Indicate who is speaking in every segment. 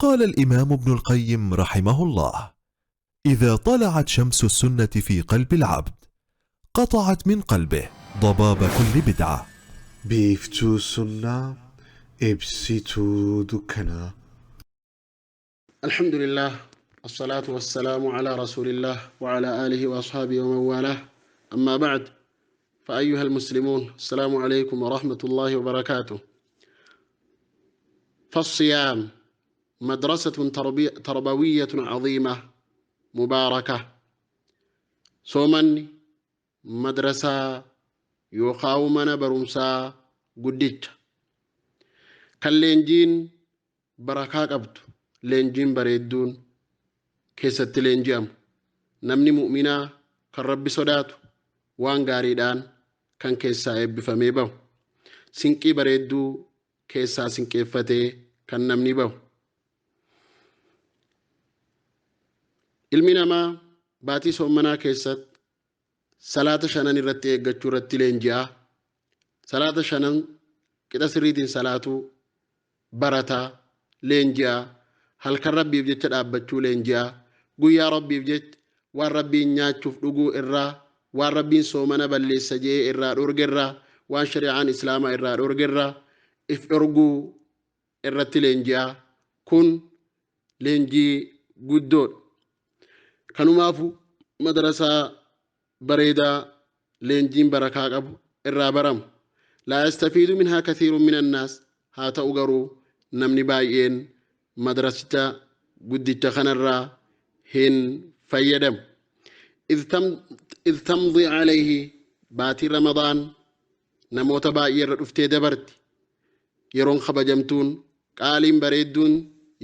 Speaker 1: قال الإمام ابن القيم رحمه الله: إذا طلعت شمس السنة في قلب العبد قطعت من قلبه ضباب كل بدعة.
Speaker 2: Biiftuu Sunnaa Ibsituu Dukkanaa.
Speaker 3: الحمد لله، الصلاة والسلام على رسول الله وعلى آله وأصحابه ومن والاه، أما بعد، فأيها المسلمون، السلام عليكم ورحمة الله وبركاته. فالصيام مدرسة تربوية عظيمة مباركة. صومني مدرسة يقاومنا برمسا قديت كاللينجين بركة قبض leenjiin bareedduun keessatti leenji'amu, namni mu'minaa kan Rabbi sodaatu waan gaariidhaan kan keessaa eebbifamee bahu, sinqii bareedduu keessaa sinqeeffatee kan namni bahu. Ilmi namaa baatii soommanaa keessatti salaata shanan irratti eeggachuu irratti leenji'aa, salaata shanan qixa sirriitiin salaatuu barataa leenji'aa, halkan Rabbiif jecha dhaabbachuu leenji'aa, guyyaa Rabbiif jecha waan Rabbiin nyaachuuf dhuguu irraa, waan Rabbiin soomana balleessa je'ee irraa dhorge irraa, waan shari'aan Islaamaa irraa dhorge irraa if dhorguu irratti leenji'aa. Kun leenjii guddoodha. Kanumaafu madrasaa bareedaa leenjiin barakaa qabu irraa baramu. Laa yastafiidu minhaa kathiirun min annaas, haa ta'u garuu namni baay'een madrasicha guddicha kanarraa hin fayyadamu. إذ تمضي عليه baatii Ramadaan namoota baay'ee irra dhuftee dabarti. Yeroon kabajamtuun qaaliin bareedduun,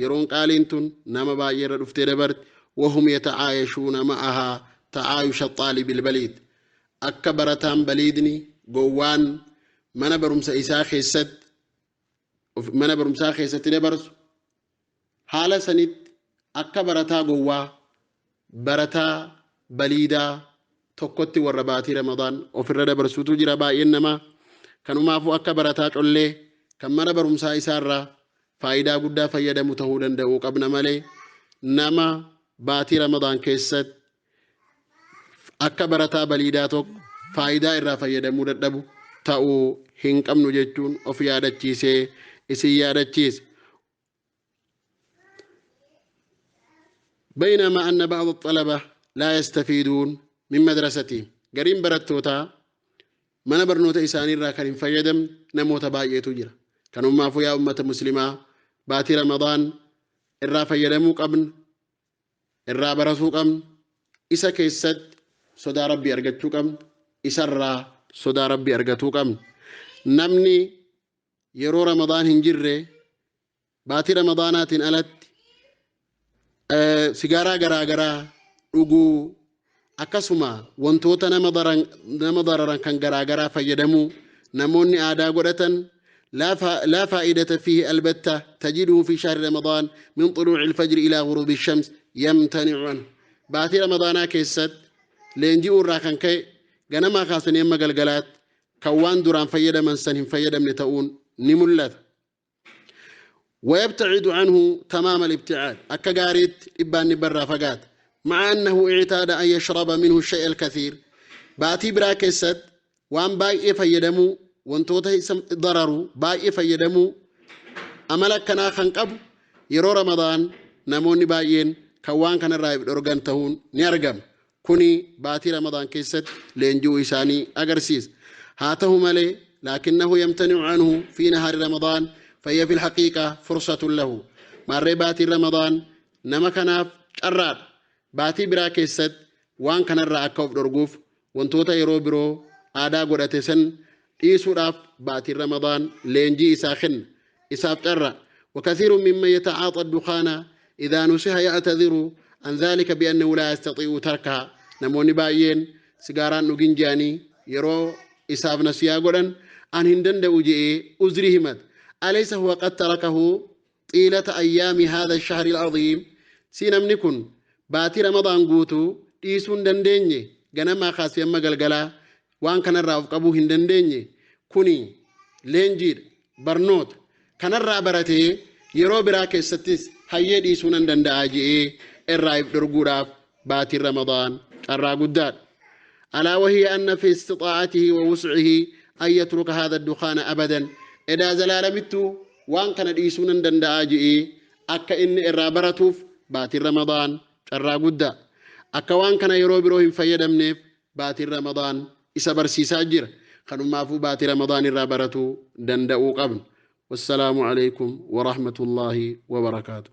Speaker 3: yeroon qaaliin tun nama baay'ee irra dhuftee dabarti. وهم يتعايشون معها تعايش الطالب البليد. Akka barataan baliidni gowwaan mana barumsa isaa keessatti, mana barumsaa keessatti dabarsu haala sanitti, akka barataa gowwaa, barataa baliidaa tokkotti warra baatii Ramadaan ofirra dabarsuutu jira baay'een namaa. Kanumaafuu akka barataa collee kan mana barumsaa isaarraa faayidaa guddaa fayyadamu ta'uu danda'uu qabna malee, nama baatii Ramadaan keessatti akka barataa baliidaa tokko faayidaa irraa fayyadamuu dadhabu ta'uu hin qabnu jechuun of yaadachiisee isin yaadachiisa. بينما أن بعض الطلبة لا يستفيدون من مدرستهم. قرين برتوتا mana barnoota isaanii irraa kan hin fayyadamne namoota baay'eetu jira. Kanumaafuu yaa ummata muslimaa, baatii Ramadaan irraa fayyadamuu qabna, irraa baratuu qabna, isa keessatti sodaa Rabbii argachuu qabna, isarraa sodaa Rabbii argatuu qabna. Namni yeroo Ramadaan hin jirre, baatii Ramadaanaatiin alatti, sigaaraa garaa garaa dhuguu, akkasuma wantoota nama dararan kan garaa garaa fayyadamuu namoonni aadaa godhatan, لا فائدة فيه البتة، تجده في شهر رمضان من طلوع الفجر إلى غروب الشمس يمتنع عنه. باتي رمضان كيست لينجي أورا كان كي غنما خاصن يما قلقلات كوان دوران فيدا من سنهم فيدا من تؤون نملت ويبتعد عنه تمام الابتعاد أكا قاريت إبان برا فقات، مع أنه اعتاد أن يشرب منه الشيء الكثير. باتي براكست وان باي فيدمو wantoota isa dararu baay'ee fayyadamuu amala akkanaa kan qabu, yeroo Ramadaan namoonni baay'een kan waan kanarraa if dhorgan ta'uun ni argama. Kuni baatii Ramadaan keessatti leenji'uu isaanii agarsiisa. Haa ta'u malee لكنه يمتنع عنه في نهار رمضان، فهي في الحقيقة فرصة له. Maarree baatii Ramadaan nama kanaaf carraadha. Baatii biraa keessatti waan kanarraa akka of dhorguuf, wantoota yeroo biroo aadaa godhate san dhiisuudhaaf baatiin Ramadaan leenjii isaa kenna, isaaf carra. وكثير ممن يتعاطى الدخان إذا نصح يعتذر عن ذلك بأنه لا يستطيع تركها. Namoonni baay'een sigaaraan dhugin jedhanii yeroo isaaf nasiyaa godhan, an hin danda'u je'ee uzrii himata. أليس هو قد تركه طيلة أيام هذا الشهر العظيم؟ Si namni kun baatii Ramadaan guutuu dhiisuu hin dandeenye, ganamaa kaasee amma galgalaa waan kanarraa of qabuu hin dandeenye, kuni leenjiidha, barnoota kanarraa baratee yeroo biraa keessattis Hayyee, dhiisuu nan danda'a je'ee irraa if dhorguudhaaf baatiin Ramadaan carraa guddaadha. ألا وهي أن في استطاعته ووسعه أن يترك هذا الدخان أبدا. إذا زلالمت وان كان ديسون دندعا جئي أكا إني إرابرتوف باتي رمضان carraa guddaa akka waan kana yeroo biroo hin fayyadamneef baatiin Ramadaan isa barsiisaa jira. Kanumaafuu baatii Ramadaan irraa baratuu danda'uu qabna. Wassalaamu alaikum warahmatullaahi wabarakaatu.